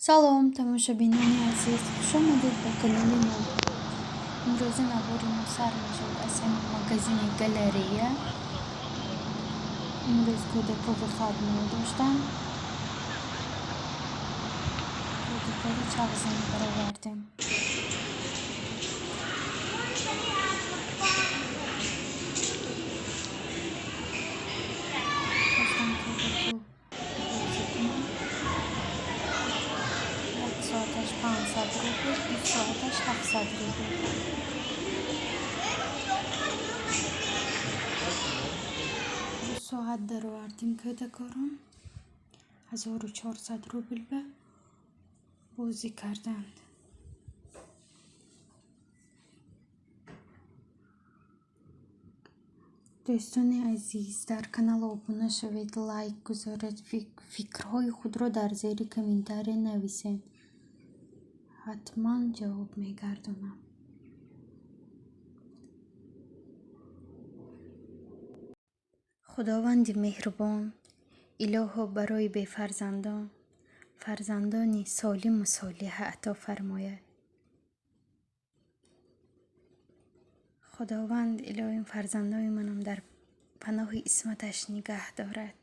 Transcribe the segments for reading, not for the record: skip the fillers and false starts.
Салом, тамошобинони азиз, хушомадед ба канали мо. Имрӯза навори мо сар мешавад аз ҳамин магазини галерея. Имрӯз кӯдако выходной доштанд. Кӯдакоро чархзанӣ баровардем. Хостам кӯдако бозӣ кунанд. Як соаташ 500 рубл, 2 соаташ 700 рубл. 2 соат даровардем кӯдакоро. 1400 рубл ба бозӣ карданд. Дӯстони азиз, дар канал обуна шавед, лайк гузоред, фикрҳои худро дар зери комментария нависед. Ҳатман ҷавоб мегардонам. Худованди меҳрубон, илоҳо барои бефарзандон фарзандони солиму солиҳа ато фармояд. Худованд илоҳим фарзандони манам дар паноҳи исматаш нигаҳ дорад.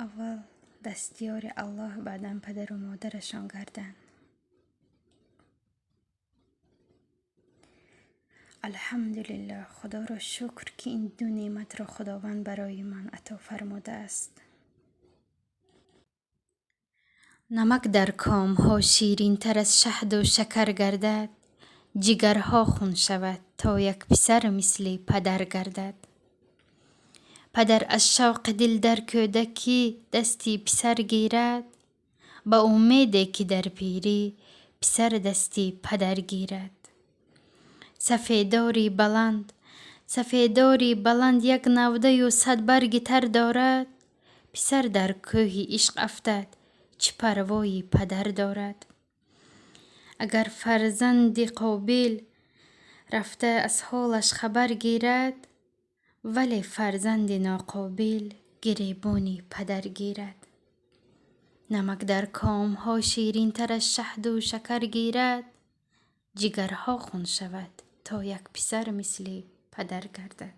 Аввал дастёри Аллоҳ, баъдан падару модарашон гарданд. Алҳамдулиллоҳ, Худоро шукр, ки ин ду неъматро Худованд барои ман ато фармудааст. Намак дар комҳо ширинтар аз шаҳду шакар гардад, ҷигарҳо хун шавад, то як писар мисли падар гардад. Падар аз шавқи дил дар кӯдакӣ дасти писар гирад, ба умеде ки дар пирӣ писар дасти падар гирад. Сафедори баланд, сафедори баланд як навдаю сад барги тар дорад, писар дар кӯҳи ишқ афтад, чӣ парвои падар дорад. Агар фарзанди қобил рафта аз ҳолаш хабар гирад, вале фарзанди ноқобил гиребони падар гирад. Намак дар комҳо ширинтар аз шаҳду шакар гирад, ҷигарҳо хун шавад, то як писар мисли падар гардад.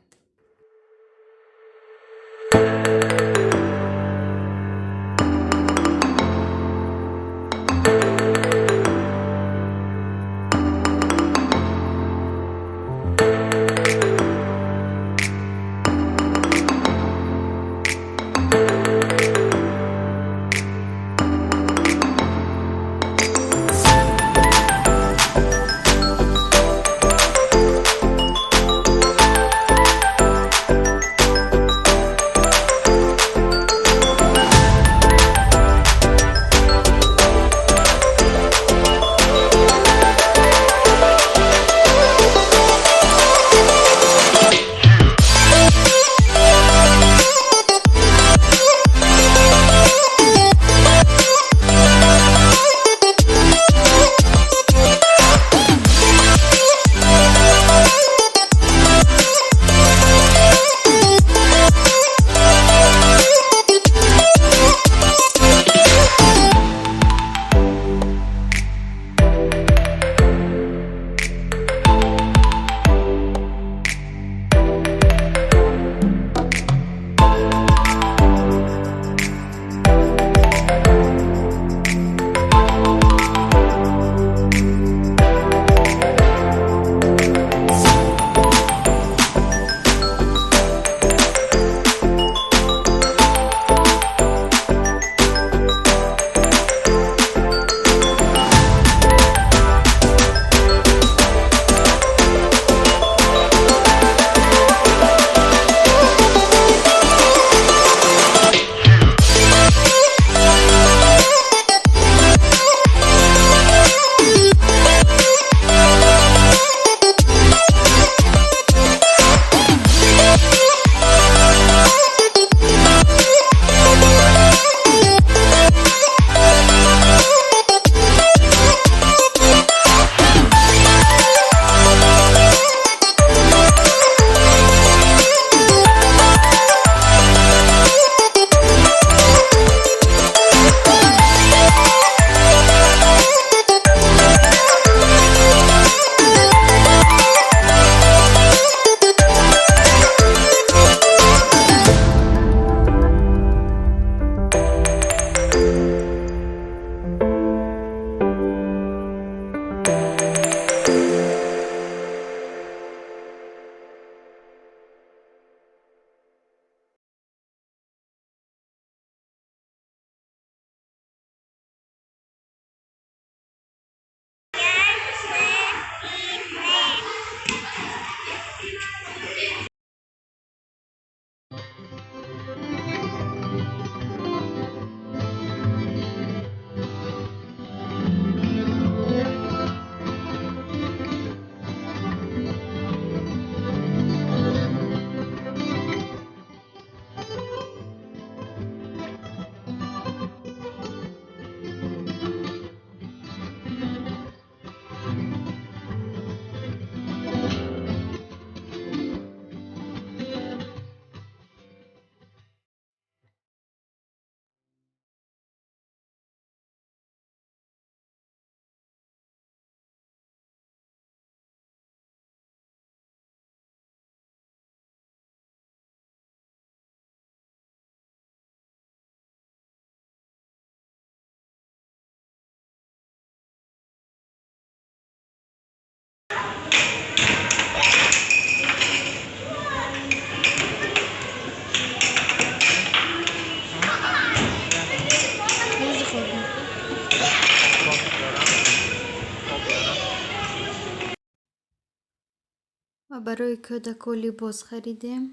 Ва барои кӯдако либос харидем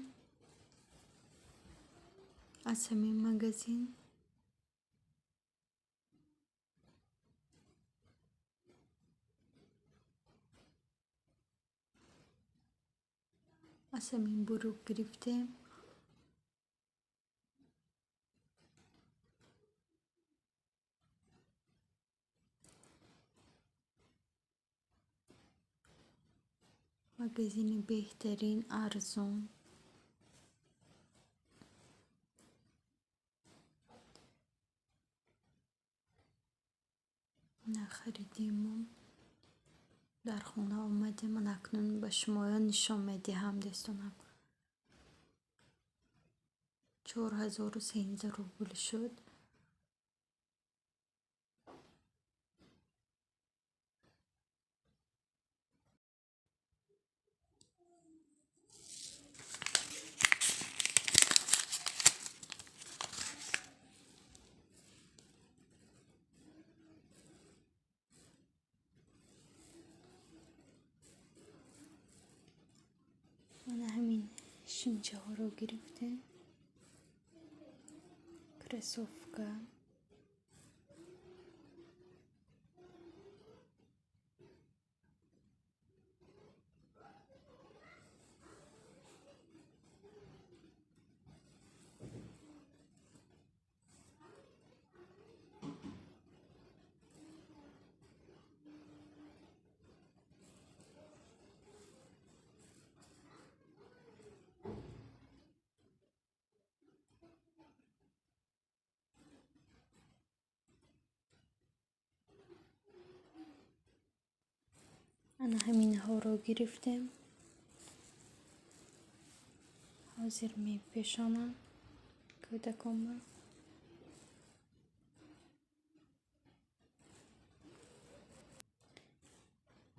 аз ҳамин магазин. Аз ҳамин бурук гирифтем. Магазини беҳтарин, арзон. Нахаридиму дар хона омадем. Ман акнун ба шумоён нишон медиҳам, дӯстонам. 4013 рубл шуд. Мана ҳамин шимчаҳоро гирифтем. Кроссовка. Ана ҳаминҳоро гирифтем. Ҳозир мепешонам кӯдаконро.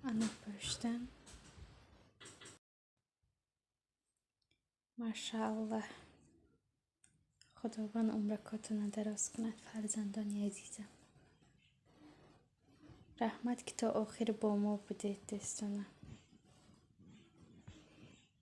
Ана пӯштан. Машааллоҳ. Худованд умракотона дароз кунад, фарзандони азизам. Раҳмат, ки то охир бо мо будед, дӯстонам.